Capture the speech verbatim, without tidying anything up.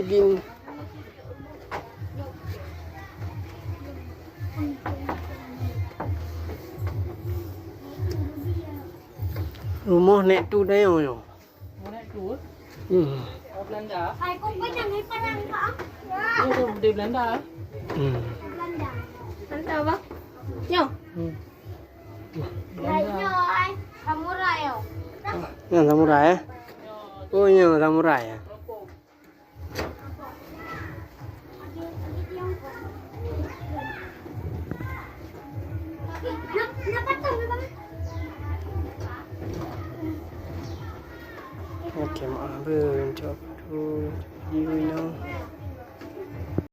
Gin. Rumoh Nek Tu nyoe. Rumoh Nek Tu? Hmm. Oh, Belanda. Hai, kok banyak hai parang, Kak? Oh, tu di Belanda. Hmm. Belanda. Belanda, Bang. Nyoe. Hmm. Hai, nyoe, hai. Samurai, yo. Nyoe samurai, eh? Oh, nyoe samurai, eh? Oke, maaf, beuh, cok tu, you know.